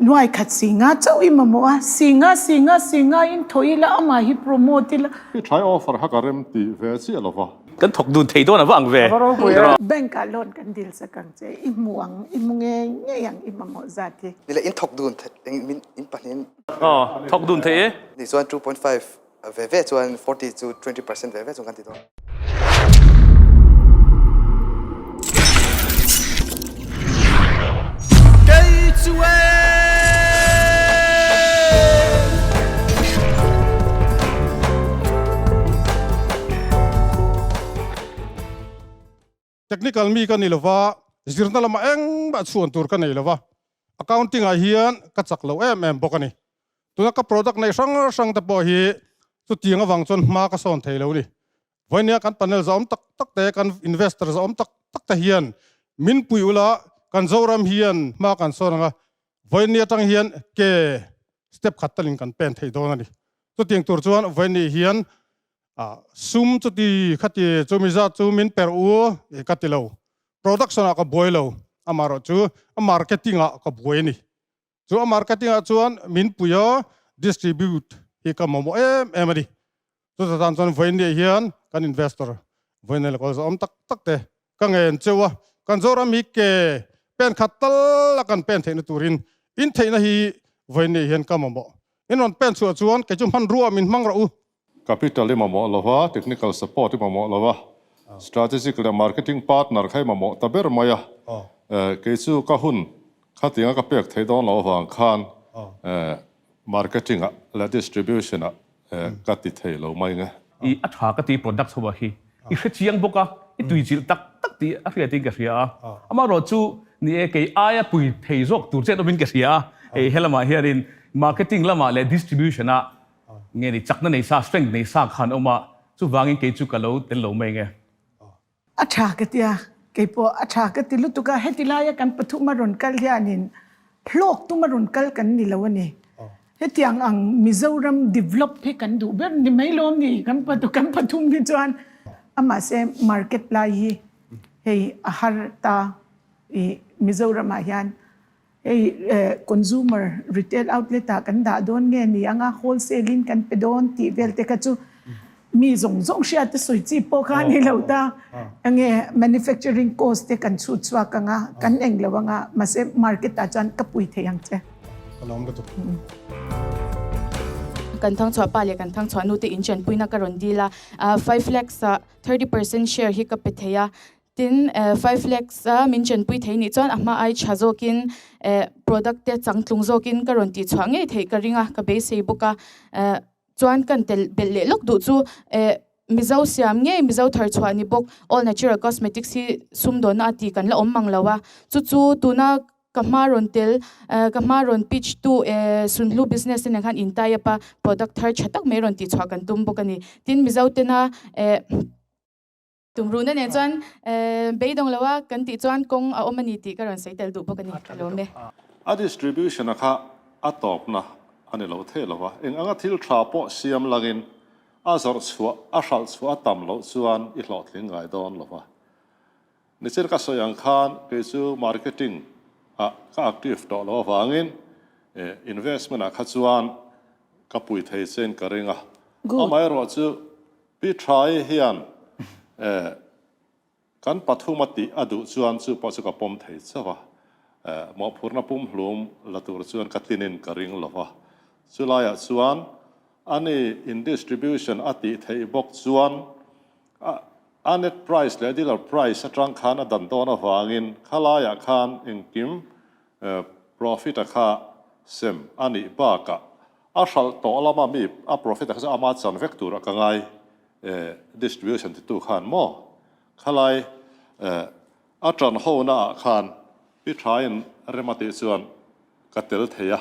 Nuai khat singa chauh i mamawh a, singa singa singa in thaw ila amah hi promote ila. I try offer kha ka rem tih ve chiah lo va. Kan thawk dun thei dawn a va ang ve. Bank ah loan kan dil sak ang che, i hmu ang, i hmu ngei ngei ang i mamawh zat hi. Nile in thawk dun thei eng min in pahnih. Aw thawk dun thei e. Ni chuan 2.5 ve ve chuan 40 chu 20% ve ve chuan kan ti dawn. Kei chu e! Technical mi ka ni lova, zirna lamah engmah chhuan tur ka nei lova, accounting ah hian ka chak lo em em bawk a ni. Tuna ka product neih hrang hrang te pawh hi chutiang avang chuan hma ka sawn thei lo a ni. Vawinia kan panel zahawm tak tak te, kan investor zahawm tak tak te hian min pui ula kan Zoram hian hma kan sawn ang a, vawinia atang hian ke step khat talin kan pen thei dawn a ni. Chutiang tur chuan vawinia hian Sum chuti khati chumi zat chu min per u i ka ti lo. Production ah ka buai lo, amaherawh chu a marketing ah ka buai a ni. Chu a marketing ah chuan min pui a, distribute hi ka mamawh em em a ni. Chuta tan chuan vawiin hian kan investor vawiin leh kawl zawm tak tak te ka ngen cheu a, kan Zoram hi ke pen khat tal a kan pen theihna turin in theihna hi vawiin hian ka mamawh. In rawn pen chhuah chuan kei chu hmanrua min hmang rawh u. Capital i mamawh lo va, technical support i mamawh lo va, strategic leh marketing partner kha i mamawh ta ber mai a. Kei chu ka hun khatinga ka pek theih dawn loh avang khan marketing ah leh distribution ah ka ti thei lo mai nge. I a tha ka ti product chho ah hi i hre chiang bawk a, i tui chilh tak tak tih a hriat in ka hria a. Amaherawhchu ni e kei aia pui thei zawk tur chet awmin ka hria a, hei helamah hianin marketing lamah leh distribution ah Nge ni chakna nei sa, strength nei sa khan awm a, chuvangin kei chu ka lo tel lo mai nge. A tha ka ti a, kei pawh a tha ka ti lutuk a, heti laia kan pathum a rawn kal hianin hlawk tum a rawn kal kan ni lo a ni. Hetiang ang Mizoram develop hi kan duh ber ni mai lawm ni kan kan pathum hi chuan. Amahse market lai hi hei a har ta i Mizoramah hian Hei consumer retail outlet ah kan dah dawn nge ni anga wholesale in kan pe dawn tih vel te kha chu mi zawng zawng hriat te sawi chi pawh kha a ni lo ta. Enge manufacturing cost te kan chhut chhuak anga kan eng lo anga mahse market ah chuan ka pui thei ang che. Ka lawm lutuk. Kan thangchhuah pa leh kan thangchhuah nu te in chanpuina ka rawn dil a, 5 lakhs ah 30% share hi ka pe thei a, Tin, 5 lakhs a min chenpui thei nih chuan a hma ai tha zawkin product te changtlung zawkin ka rawn tihchhuah ngei theih ka ring a, ka beisei bawk a. Chuan kan tel belh leh lawk duh chu Mizo siam ngei Mizo thar chhuah ni bawk all natural cosmetics hi sumdawnna a ti kan la awm mang lo a, chu chu tuna ka hma rawn tel ka hma rawn pitch tu Sunhlu business te nen khan in tie up a product thar tha tak mai rawn tihchhuah kan tum bawk a ni. Tin, Mizo tena Tumruhna nen chuan beidawng lo a kan tih chuan kawng a awm a ni tih ka rawn sawi tel duh bawk a ni. Ka lawm e. A distribution a kha a tawpna a ni lo thei lo a, eng anga thil tha pawh siam langin a zawrh chhuah, a hralh chhuah a tam loh chuan i hlawhtling ngai dawn lo va. Nichin ka sawi ang khan kei chu marketing ah ka active tawh loh avangin investment ah kha chuan ka pui thei chein ka ring a, amaherawhchu Pi Thai hian kan pathum a tih a duh chuan chu pawh chu ka pawm thei chauh a, mawhphurhna pumhlum la tur chuan ka tlinin ka ring lo va. Chulaiah chuan ani in distribution a tih theih bawk chuan a net price leh dealer price atang khan a dan dawn avangin khalaiah khan engkim profit a kha sem a nih bakah A hralh tawh lama mi a profit a kha chu ama chan vek tur a ka ngai eh distribution titu khan maw khalai eh a tan ho na ah khan pi tha in rem a tih chuan ka tel thei a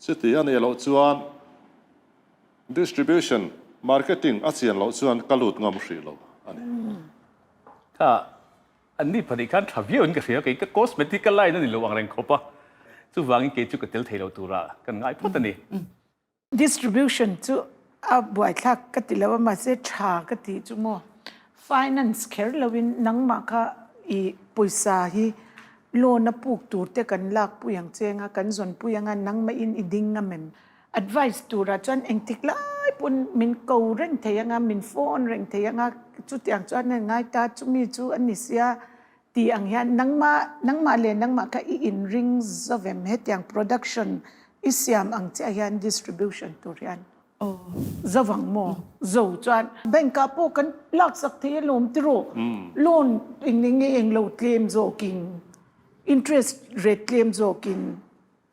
chuti a nih loh chuan distribution marketing a chian loh chuan ka lut ngam hrih lo a ni. Kha An ni pahnih khan tha viau in ka hria, kei ka cosmetic ka line a ni lo ang reng khawp a, chuvangin kei chu ka tel thei lo tura kan ngai phawt a ni. Distribution chu a buaithlak ka ti lo a, mahse tha ka tih chu maw finance kher loin nangmah kha i pawisa hi. Loan a puk tur te kan lak pui ang che anga kan zawn pui anga nangmah in i ding ngam em? Advice turah chuan engtik lai pawn min ko reng thei anga min phone reng thei anga chutiang chuan a ngai ta chumi chu a ni sia tih ang hian nangmah nangmah leh nangmah kha i inring zovem hetiang production i siam ang chiah hian distribution tur hian Zo ang maw? Zo chuan bank ah pawh kan laksak thei alawm tiraw? Loan eng eng nge eng lo tlem zawkin interest rate tlem zawkin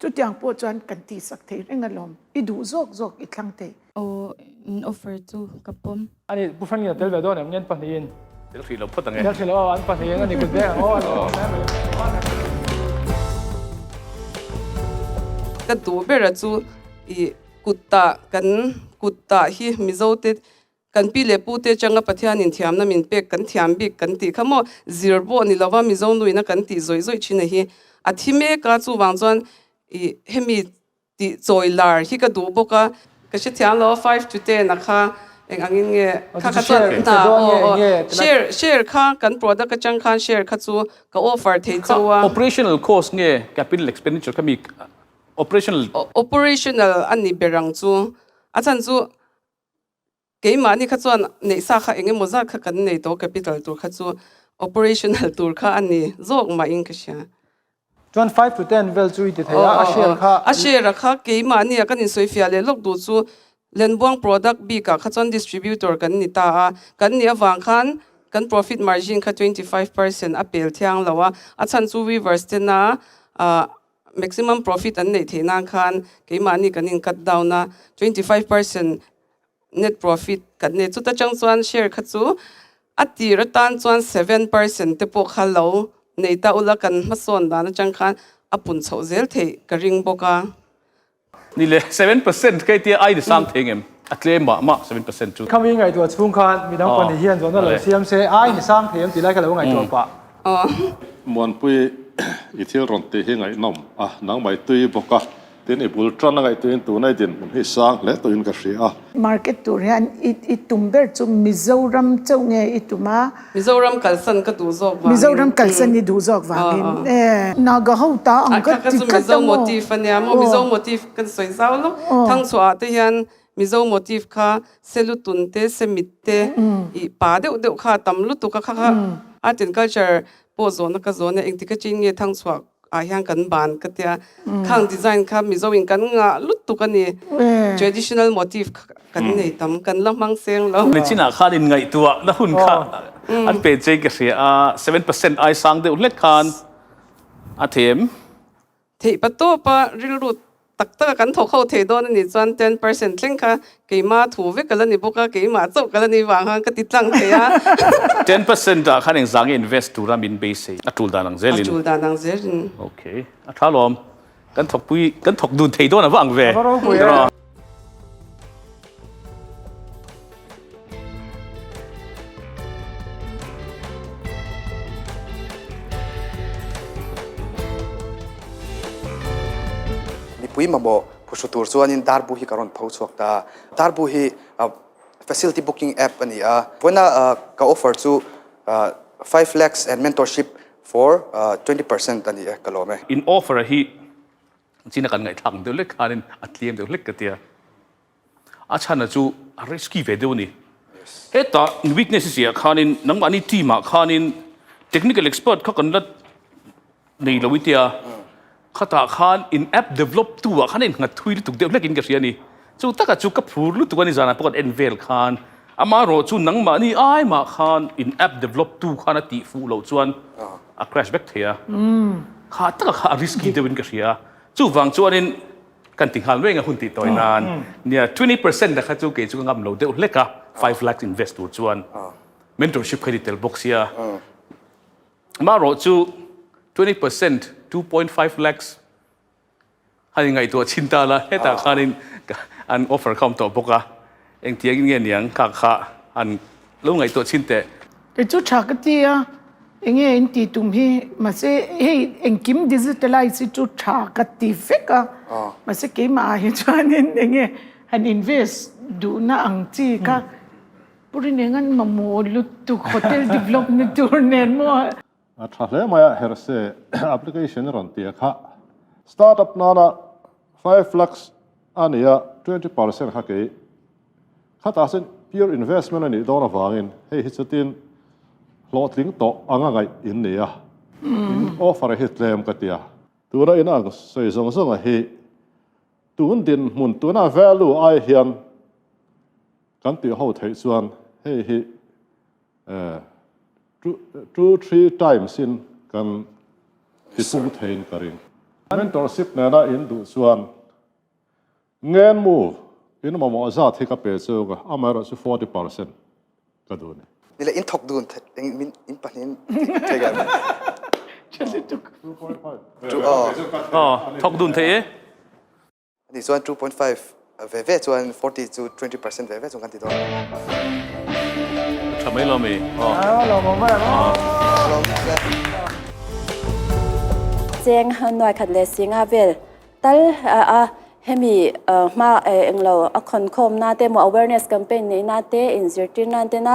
chutiang pawh chuan kan tihsak thei reng alawm. I duh zawk zawk i thlang thei. Aw in offer chu ka pawm. Ani Pu Hrangi a tel ve dawn em nge an pahnihin? Tel hrih lo phawt ang e. Tel hrih lo aw an pahnihin ani kut veng ang aw. Ka duh bera chu i Kutta kan kutta hi Mizote kan pi leh pute atanga Pathianin thiamna min pek kan thiam bik kan tih kha maw zir pawh ni lova Mizo nuina kan tih zawih zawih thin a hi a thi mek a chuvang chuan ih hemi tih chawi lar hi ka duh bawk a ka hrethiam lo a five to ten a kha eng angin nge kha kha chuan hna aw aw share share kha kan product atang khan share kha chu ka offer thei chauh a. Operational cost nge capital expenditure kha mi Operational. Operational a ni ber ang chu. A chhan chu keimahni kha chuan neihsa kha eng emaw zat kha kan nei tawh capital tur kha chu operational tur kha a ni zawk mahin ka hria. Chuan five to ten vel chu i ti thei a, a share kha. A share a kha keimahni a kan insawifiah leh lawk duh chu Lenbuang product bikah kha chuan distributor kan ni ta a, kan nih avang khan kan profit margin kha 25% a pel thiang lo a, a chhan chu weavers tena Maximum profit an neih theih nan khan keimahni kan in cut down a, 25% net profit kan nei. Chuta chang chuan share kha chu a tir atan chuan 7% te pawh kha lo nei ta ula kan hmasawn dan atang khan a pun chhoh zel theih ka ring bawk a. Ni le, 7% ka itia ai ni sang thei ngem? A tlem mah mah 7% chu. Khami ngaihtuah chhung khan midang pahnih hian zawhna lo siam se ai ni sang thei em tih lai kha lo ngaihtuah pah. Muanpui i thil rawn tih hi ngaihnawm a, nangmah i tui bawk a, tin i bul tan a ngaihtuahin tuna i dinhmun hi sang hle tawhin ka hria a. Market tur hian i i tum ber chu Mizoram chauh nge i tum a? Mizoram kalsan ka duh zawk vangin. Mizoram kalsan i duh zawk vangin e. Naga ho ta ang ka ti tlat a maw? Mizo motif a nia maw? Mizo motif kan sawi zau lo. Thangchhuah ah te hian Mizo motif kha selutun te, semit te i pa deuh deuh kha a tam lutuk a kha kha art and culture pawh zawhna ka zawn a engtik atangin nge thangchhuah ah hian kan ban ka tia khang design kha Mizo in kan ngah lutuk a ni traditional motif kha kan nei tam kan la hmang seng lo. Nichinah khan in ngaihtuah na hun kha an pe chei ka hria a 7% ai sang deuh hlek khan a them. Theih pa tawp a rilru tak tak a kan thawk ho thei dawn a nih chuan 10% thleng kha keimah thu vek ka la ni bawk a, keimah chauh ka la ni vang khan ka ti tlang thei a. 10% ah khan engzah nge invest tura min beisei a tul dan ang zelin. A tul dan ang zelin. Ok, a tha lawm. Kan thawkpui, kan thawk dun thei dawn a va ang ve. A va ropui e. Mipui mamawh phuhru tur chuanin Darbu hi ka rawn pho chhuak ta a. Darbu hi facility booking app a ni a. Vawiina ka offer chu five lakhs and mentorship for 20% a ni e, ka lawm e. In offer hi china kan ngaihthlak deuh hlek khanin a tlem deuh hlek ka tia. A chhana chu a risky ve deuh a ni. Heta weakness i ziah khanin nangmahni team ah khanin technical expert kha kan la nei lo i tia khatah khan in app develop tu ah khan a innghat thui lutuk deuh hlekin ka hria a ni. Chu takah chu ka phur lutuk a ni zanah pawh kan en vel khan amaherawh chu nangmahni ai mah khan in app develop tu khan a tih fuh loh chuan a crash vek thei a. Kha takah kha a risky deuhin ka hria a. Chuvang chuanin Kan ti nghal reng a hun tih tawi nan nia 20% a kha chu kei chu ka ngam lo deuh hlek a 5 lakhs invest tur chuan mentorship kha i ti tel bawk sia amaherawh chu 20% 2.5 lakhs han ingaihtuah chhin ta la hetah khanin an offer kha awm tawh bawk a engtiangin nge niang kha kha han lo ngaihtuah chhin teh. Kei chu tha ka ti a, enge in tih tum hi, mahse hei engkim digitalize hi chu tha ka ti vek a, mahse keimah ah hi chuanin enge han invest duhna ang chi kha Puri nen an mamawh lutuk hotel develop na tur nen maw. A tha hle mai a, herse application i rawn tia kha. Startup nana 5 lakhs a nia, 20% kha kei khatah chuan pure investment a nih dawn avangin hei hi chutin hlawhtling tawh anga ngaih in ni a, in offer hi tlem ka tia. Tuna in ang sawi zawng zawnga hi tun dinhmun tuna value ai hian kan tih ho theih chuan hei hi Two, three times in kan tipung theiin ka ring. Mentorship nena in duh chuan ngen mu in mamawh zat hi ka pe cheu a, amaherawhchu 40% ka duh a ni. Nile in thawk dun min in pahnih in thei ka Aw, thawk dun thei e. Ani chuan 2.5 ve ve chuan 40 chu 20% ve ve chuan kan ti dawn. Tha mai lo mi. Cheng nuai khat leh singa vel tal a hemi hma englo a khawnkhawm na te maw awareness campaign neih na te inzirtir nan te na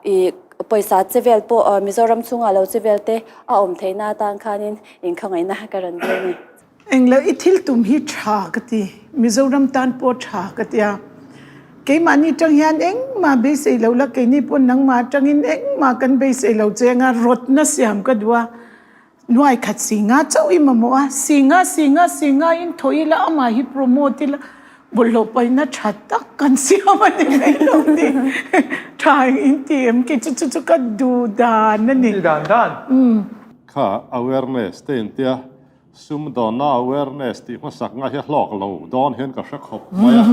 i pawisa che vel pawh Mizoram chhungah lo che vel te a awm theih na atan khanin inkhawngaihna ka rawn dil a ni. Englo i thil tum hi tha ka ti, Mizoram tan pawh tha ka ti a. Keimahni tang hian engmah beisei lo la, keini pawh nangmah atangin engmah kan beisei lo che anga rawtna siam ka duh a. Nuai khat singa chauh i mamawh a, singa singa singa in thaw ila amah hi promote ila bawlhhlawh paihna tha tak kan siam a ni mai lo ni. Tha in ti em ki chu chu chu ka duh dan a ni. Ti dan dan. Kha awareness te intia Sumdawnna awareness tih hmasak nga hi a hlawk lo dawn hian ka hre khawp mai a.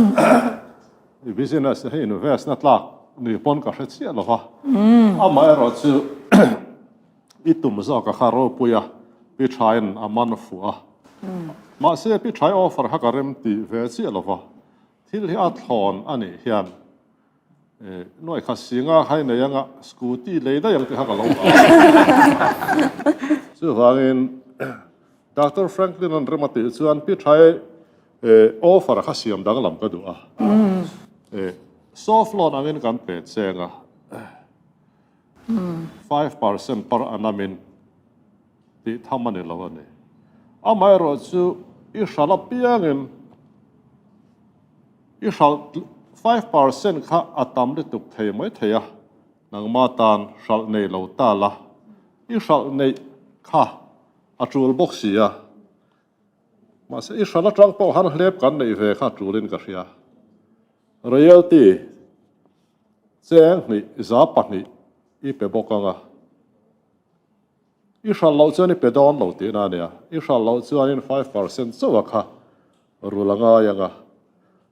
I business hi invest na tlak ni pawn ka hre chiah lo va. Amaherawh chu i tum zawk a kha ropui a, pi thain a man fuh a. Mahse pi thai offer kha ka rem tih ve chiah lo va. Thil hi a thlawn a nih hian Nuai kha singa khai nei anga scooty lei daih ang tih kha ka lo hlau a. Chuvangin Doctor Franklin an rem a tih chuan Pi Thai offer kha siam danglam ka duh a. Soft loan angin kan pe cheng a, 5% per annum in tih tham a ni lo a ni. Amaherawhchu i hralh apiangin I hralh 5% kha a tam lutuk thei mai thei a, nangma tan hralh nei lo ta la, i hralh neih kha a tul bawk si a. Mahse i hralh atang pawh khan hlep kan neih ve kha a tulin ka hria. Royalty cheng hnih 200 i pe bawk ang a. I hralh loh chuan i pe dawn lo tihna a nia. I hralh loh chuanin 5% chauh a kha rul a ngai ang a.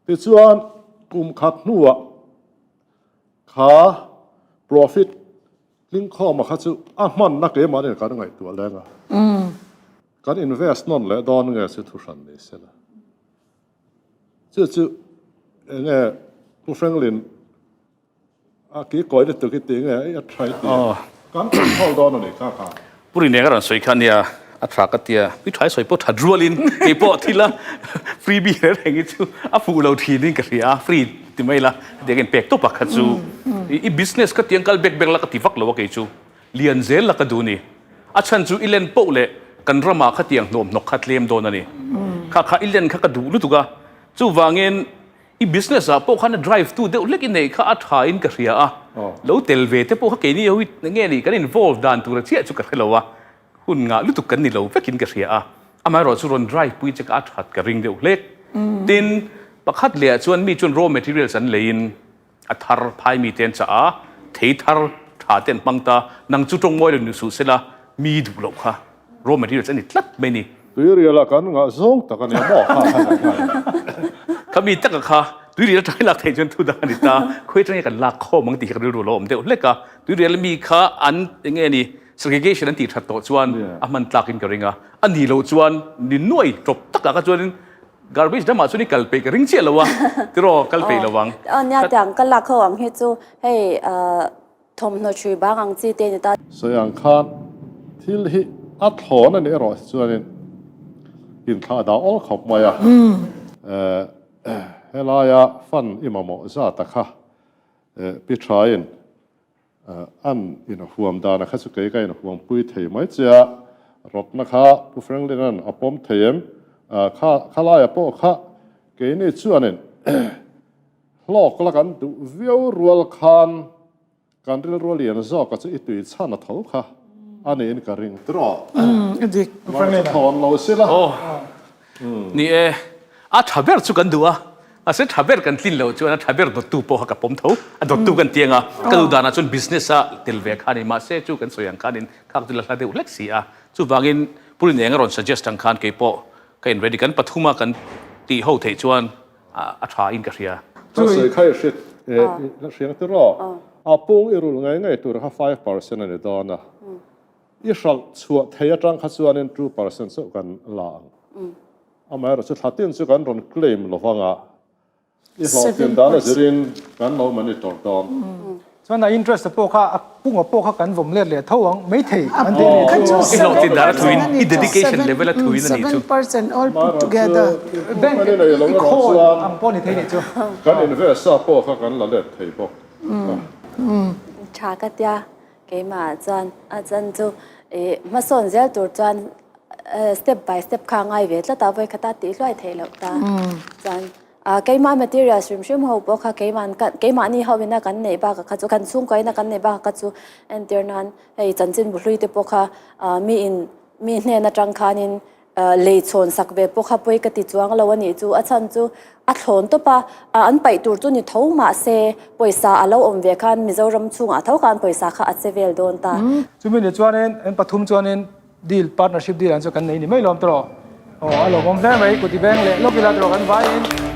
Tichuan, kum khat hnuah kha profit tlingkhawma kha chu a hmanna keimahniin kan ngaihtuah leng a. Kan invest nawn leh dawn nge chu thuhran ni sela. Chu chu enge Pu Franklin A ki kawi lutuk hi ti nge a tha i ti a, kan control dawn a ni kha kha. Pu Rineng a rawn sawi kha nia, a tha ka tia, mi tha i sawi pawh that rualin kei pawh thil a freebie reng reng hi chu a fuh lo thin in ka hria a, free ti mai la hetiang in pek tawp a kha chu i business kha tiang kal bek bek la ka ti vak lo a kei chu lian zel la ka duh ni, a chhan chu i len poh leh kan ramah khatiang hnawmhnawk kha tlem dawn a ni, kha kha i len kha ka duh lutuk a, chuvangin I business ah pawh khan a drive tu deuh hlek i neih kha a tha in ka hria a, lo tel ve te pawh kha keini ho hi nge ni kan involve dan tur a chiah chu ka hre lo a, hun ngah lutuk kan ni lo vek in ka hria a, amaherawh chu rawn drive pui che kha a that ka ring deuh hlek. Tin, pakhat leh ah chuan mi chuan raw materials an lei in a thar phai mi te an chah a, thei thar tha te an hmang ta, nang chu tawng mawi lo ni suh sela mi duh loh kha raw materials a ni tlat mai ni. Tuirial a kan ngah zawng tak a ni maw kha kha kan ngai. Kha mi taka kha tuirial atanga lak theih chuan thu dang a ni ta, khawi atanga kan lak khawm ang tih hi ka rilru lo awm deuh hlek a, tuirial mi kha an eng nge ni segregation an tih that tawh chuan a hman tlak in ka ring a, a ni loh chuan ni nuai tawp takah kha chuanin garbage damah chuan i kal peih ka ring chiah lo a, tiraw kal peih lo ang. Aw nia tiang ka lak ho ang hi chu hei Thawmhnaw ṭhui bang ang chi te a ni ta. Sawi ang khan thil hi a thlawn a nih erawh chuanin inthlah dah awl khawp mai a. Helaia fund i mamawh zat a kha pi ṭhain. An inhuam dana kha chu kei ka inhuampui thei mai che a, rawtna kha Pu Franklin-a'n a pawm thei em? Kha khalaia pawh kha keini chuanin hlawk la kan duh viau rual khan kan rilru a lian zawk a chu i tui chhan a tho kha a niin ka ring tiraw. A dik. Pu Franklin-a. Thawn lo sila. Aw. Ni e, a tha ber chu kan duh a, mahse tha ber kan tlin loh chuan a tha ber dawttu pawh kha ka pawm tho, a dawttu kan ti ang a, ka duh danah chuan business a tel ve kha a ni, mahse chu kan sawi ang khanin khak chu la hla deuh hlek si a, chuvangin Pu Rineng a rawn suggest ang khan keipawh ka in ready, kan pathuma kan tih ho theih chuan a tha in ka hria. Ka sawi kha i hre i hriang tiraw? A pung i rulh ngei ngei tur kha 5% a ni dawn a. I hralh chhuah thei atang kha chuanin 2% chauh kan la ang. Amaherawhchu thla tin chu kan rawn claim lo vang a, i hlawhtlin dan a zirin kan lo monitor dawn. Chuan a interest a pawh kha a punga pawh kha kan vawm let leh tho ang maithei an tih nih chu. I hlawhtlin dan a thuin i dedication level a thuin a nih chu. Bank i khawl ang pawh ni thei nih chu. Kan invest a pawh kha kan la let thei bawk. Tha ka tia Keimah chuan a chan chu ih hmasawn zel tur chuan step by step kha a ngai ve tlat a, vawi khata tih hluai theih loh ta. Chuan keimah materials hrim hrim ho pawh kha keimah keimahni ho ina kan neih bakah kha chu kan chhungkua ina kan neih bakah kha chu entir nan hei chanchinbu hlui te pawh kha miin mi hnen atang khanin Lei chhawn sak ve pawh kha pawi ka ti chuang lo a nih chu, a chhan chu a thlawn tawp a, an paih tur chu ni tho mahse pawisa a lo awm ve khan Mizoram chhungah tho khan pawisa kha a che vel dawn ta. Chumi ni chuanin an pathum chuanin deal, partnership deal an chu kan nei ni mai lawm tawh. Aw a lawmawm hle mai, kuti beng leh lawk ila tawh kan vaiin.